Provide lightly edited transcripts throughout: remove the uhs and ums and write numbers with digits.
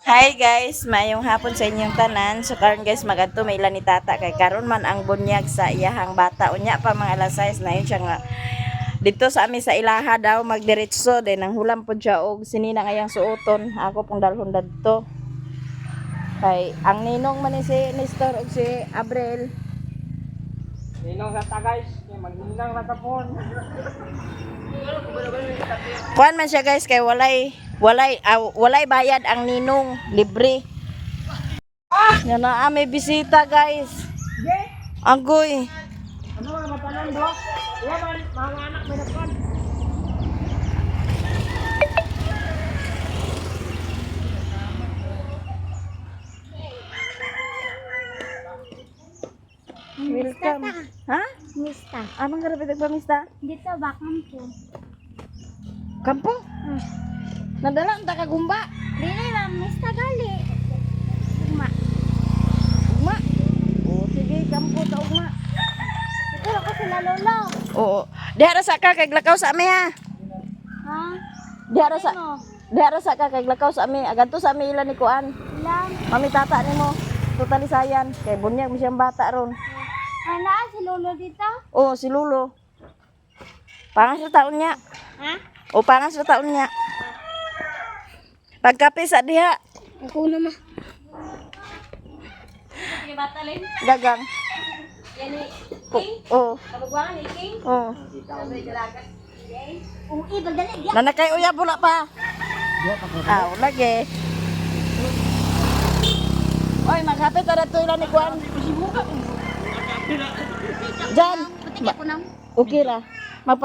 Hi guys, maayong hapon sa inyong tanan. So karon guys, magadto may ilan ni tata kay karon man ang bunyag sa iyahang bata. Unya pa mga alas 6 na yun siya nga dito sa amin sa ilaha daw magdiretso din ang hulam pud siya og sinina ngayang suoton. Ako pong dalhon dadto. Kay ang ninong man ni si Nestor og si Abril. Ninong sa ta guys, kay magninang ra ta pon. Kuan man siya guys kay walay bayad ang ninong, libre. Yan na, may bisita guys. Anggoy. Ano mga matanan do? Wa man mga anak may nagkuan. Welcome. Ha? Mista. Anong garapit nagpamista? Dito ba kampo? Kampo? Nadala ang takagumba. Dili ba mista gali. Ugma. Ugma. O sige, kampo ta ugma. Ito ako sila lolo. Oo. Diha ra sa ka kay lakaw sa ami ha. Ha? Diha ra sa Ano? Diha ra sa ka kay lakaw sa ami. Agadto sa ami ila ni kuan. Lang. Mami tata nimo. Totalisayan kay bunyag mi siyang bata ron. Ana si lolo dito? Oo, si Lulo. Pangas sa taon niya. Ha? O pangas sa taon niya. Pagkape sa diha. Ako na ma. Dagang. Oo. Oo. Kung ibag dali di. Nanakay uya bula pa. Ah, lagi. Oy, maghapit ara to ila ni Kwan. Jan, Putik ako nang. okay ra.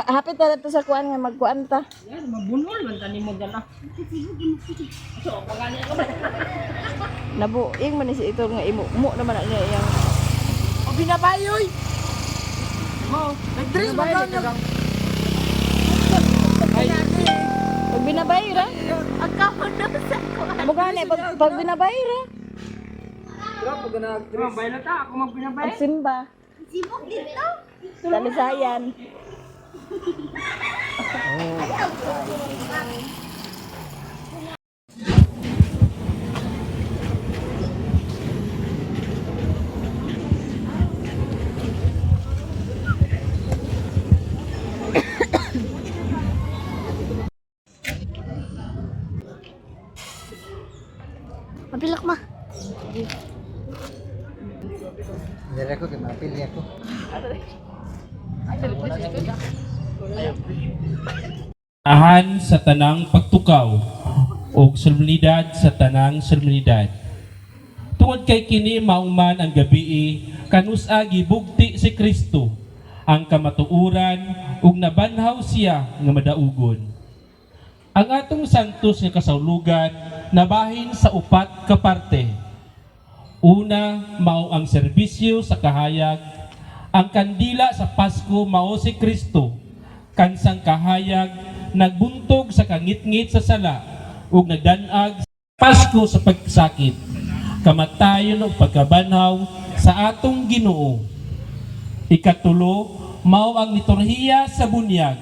Hapit ara to sa kuan nga magkuan ta. Yan mabunol man tani mo dyan ah. So, pagani ako ba? Nabuing man ni si ito nga imo mo naman na niya iyang O binabay oy. Mo, nagdress man ka. Pag binabay ra. Agkaon na sa ko. Mugani pag binabay ra. Dress. Baylo ta, ako magbinabay. Pagsimba, Sibok dito. talisayan. Mapilok ma. Dere ko kay mapili ako. Ahan sa tanang pagtukaw ug solemnidad sa tanang solemnidad. Tungod kay kini mauman ang gabii kanusa gibugti si Kristo ang kamatuoran ug nabanhaw siya nga madaugon. Ang atong santos nga kasawlugan nabahin sa upat ka parte. Una, mao ang serbisyo sa kahayag. Ang kandila sa Pasko mao si Kristo. Kansang kahayag, nagbuntog sa kangitngit sa sala, ug nagdanag sa Pasko sa pagkasakit. Kamatayon ug pagkabanhaw sa atong Ginoo. Ikatulo, mao ang liturhiya sa bunyag.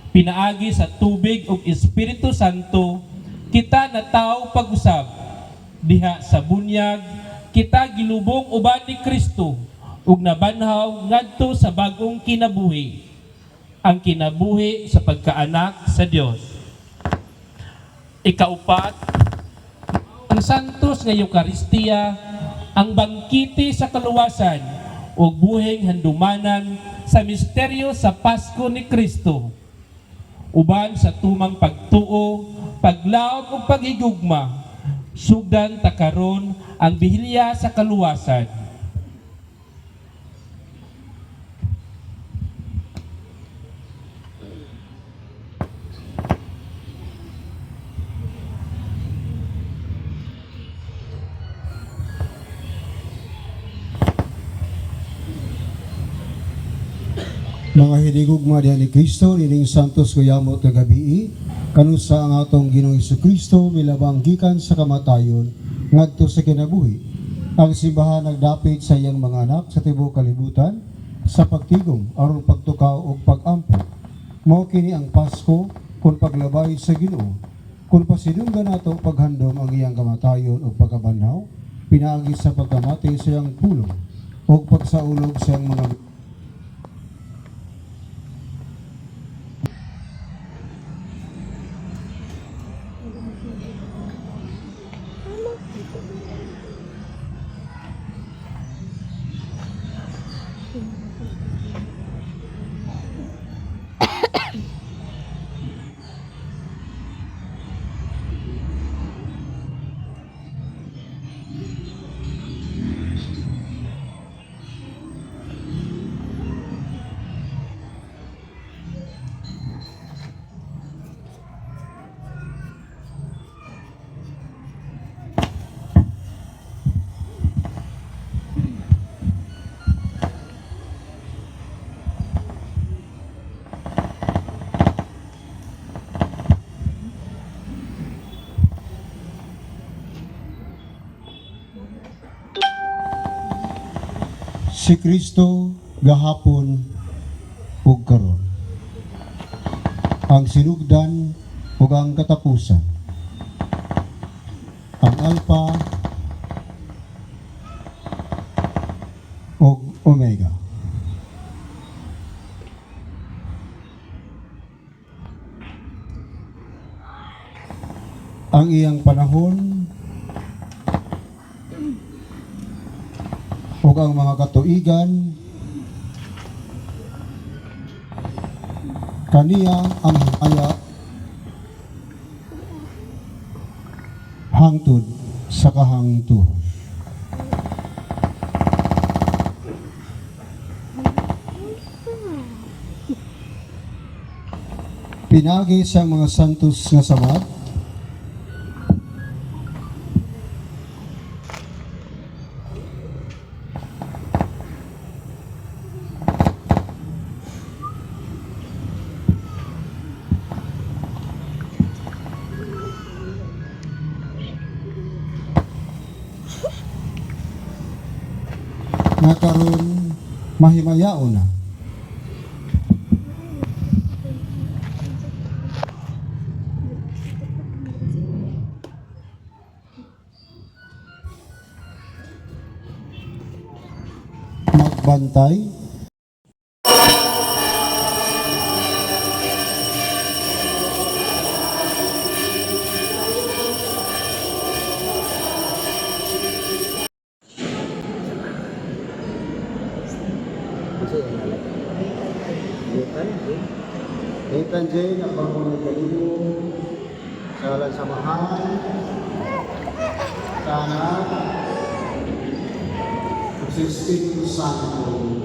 Pinaagi sa tubig ug Espiritu Santo, kita nataw pag-usab. Diha sa bunyag, kita gilubong uban ni Kristo ug nabanhaw ngadto sa bagong kinabuhi. Ang kinabuhi sa pagkaanak sa Dios. Ikaupat, ang santos nga Eukaristiya ang bangkiti sa kaluwasan ug buhing handumanan sa misteryo sa Pasko ni Kristo. Uban sa tumang pagtuo, paglaom ug paghigugma, sugdan ta karon ang bihilya sa kaluwasan. Mga hinigugma diha ni Kristo, nining santos kuyamot kagabi, kanusa ang atong Ginoong Kristo milabang gikan sa kamatayon ngadto sa kinabuhi. Ang simbahan nagdapit sa iyang mga anak sa tibuok kalibutan sa pagtigom aron pagtukaw ug pagampo. Mao kini ang Pasko kun paglabay sa Ginoo. Kung pasinunggan nato paghandom ang iyang kamatayon o pagkabanhaw, pinaagi sa pagkamati sa iyang pulong o pagsaulog sa iyang mga Si Kristo gahapon ug karon. Ang sinugdan ug ang katapusan. Ang Alpha ug Omega. Ang iyang panahon ug ang mga katuigan kaniya ang himaya hangtod sa kahangturan. Pinagi sa mga santos nga samad, nga karon mahimayaon na. Magbantay Nathan Jane, ang bangon ng kalimo, sa alang samahan, sa anak, ug sa Espiritu Santo.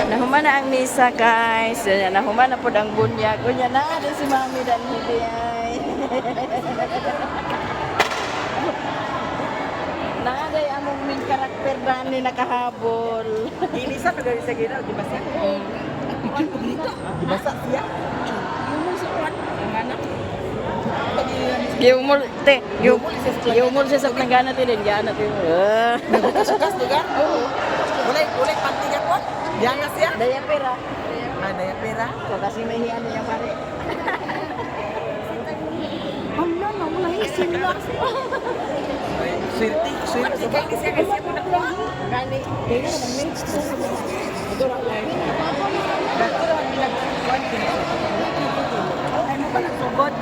Nahuman na ang misa, guys. Unya, nahuman na pod ang bunyag. Unya na di si Mami dan hindi ay. Naaday among main character na ni nakahabol. Gilisa pa gani sa ginaw, gibasa. Gibasa siya. Giumol te, giumol siya sa planggana te din giana te. Ah. Nagbukas lugar? Oo. Walay, walay pantiga po. Diyan na siya. Daya pera. Ah, daya pera. So kasi may hiyan niya pare. Hala na, wala yung sila. Swerte, swerte. Kay siya kasi ako na Kani, kaya naman may. Dati raw ang nagkuhan Ay mo pa nagsugod.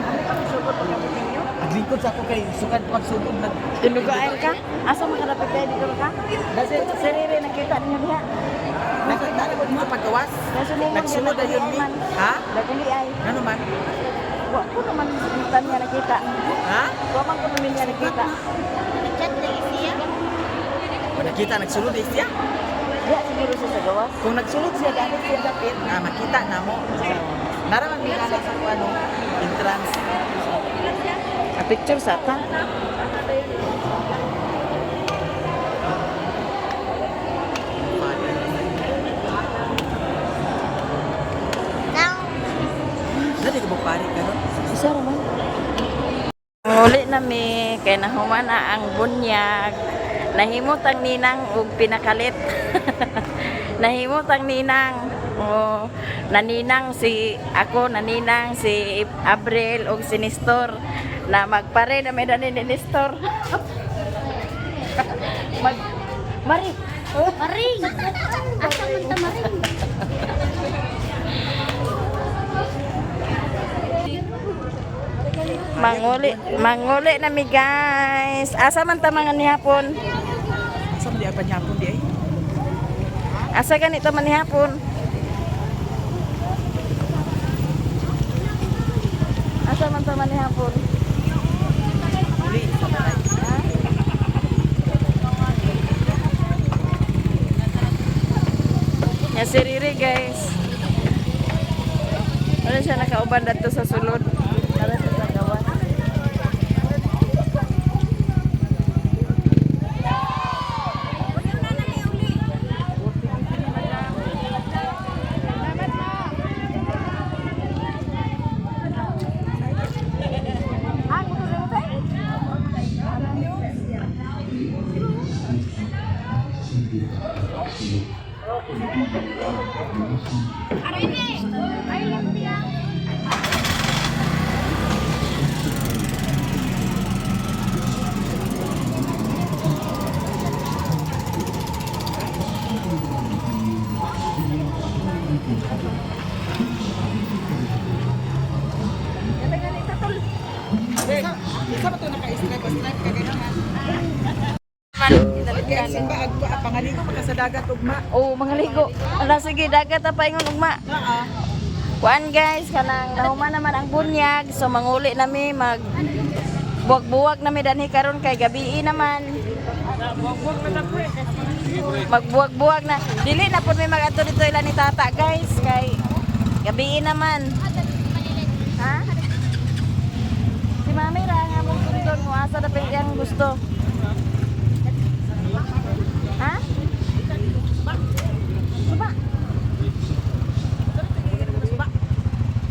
Sugod pagkabot ninyo. Aglingkod sa ako kay sukad pagsugod nag Tinugaan ka? Asa makalapit kayo dito ka? Sarili nakita niyo diha. Nakita na ko dito paggawas. Nagsunod na yun ni. Ha? Naguli ay. Ano man? Wa ko naman tan niya nakita. Ha? Wa man ko naman niya nakita. Nag-chat na siya. Nakita nagsunod eh siya. Diha siguro siya sa gawas. Kung nagsunod siya dahil siya dapit, ah, makita na mo. Naraman mi ana sa kung ano, entrance. A picture sa ta. Now, Dali ka ba pare karon? Isa ra man. Uli nami kay nahuman na ang bunyag. Nahimot ang ninang ug pinakalit. Nahimot ang ninang. Oh, naninang si ako, naninang si Abril ug si Nestor na magpare na may dani ni Nestor. Mag Mari. Maring! Asa man ta maring? Manguli, manguli na mi guys. Asa man ta mga nihapon? Asa man di ang panyapon di ay? Asa ganito man nihapon? Asa man ta man nihapon? Uli sa balay. Ya si Riri guys. Wala siya nakauban dadto sa sulod. Tara sa sagawan. Isa ba to naka-stripe? Stripe ka ganyan. Kaya simba agpa pangaligo pa ka sa dagat ugma. Oh, mga ligo. Ala sige, dagat ta paingon ugma. Oo. Kuan guys, kanang nahuman naman ang bunyag. So manguli nami mag buwag-buwag nami danhi karon kay gabii naman. Magbuwag-buwag na. Dili na pud may magadto dito ila ni tata guys kay gabii naman. Ha? Si Mami ra nga mong tundon mo asa dapit yang gusto. Ha? Suba.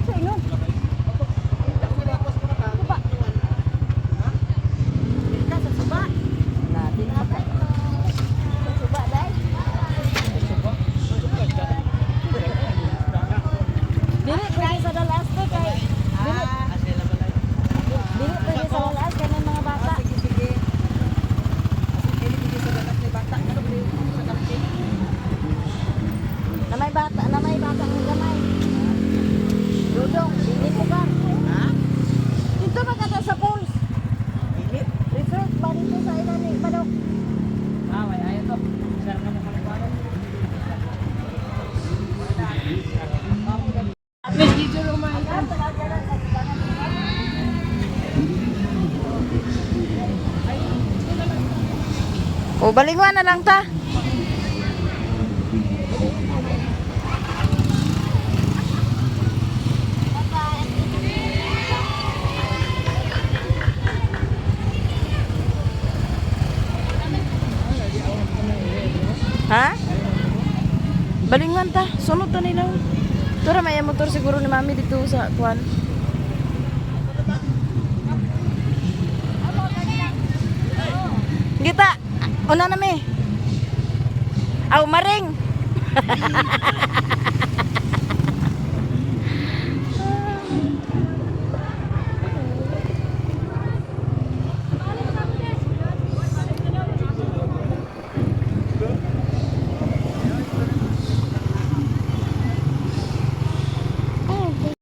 Sa ingon. Suba. Ka sa suba. Natin pa. Suba dai. Dili pwede sa dalas te kay dili. Dili pwede sa dalas kay may mga bata. Sige sige. Kasi dili dili sa dagat ni bata ngano ba sa dagat? Na may bata, na may bata ng gamay. Dudong, dili ko ba? Ha? Dito ba ka sa pools? Dili. Resort ba dito sa ilan ni Badok? O, balingwa na lang ta. Sunod ta nila. Tura may motor siguro ni mami dito sa kuan. Gita, una na mi. Aw maring.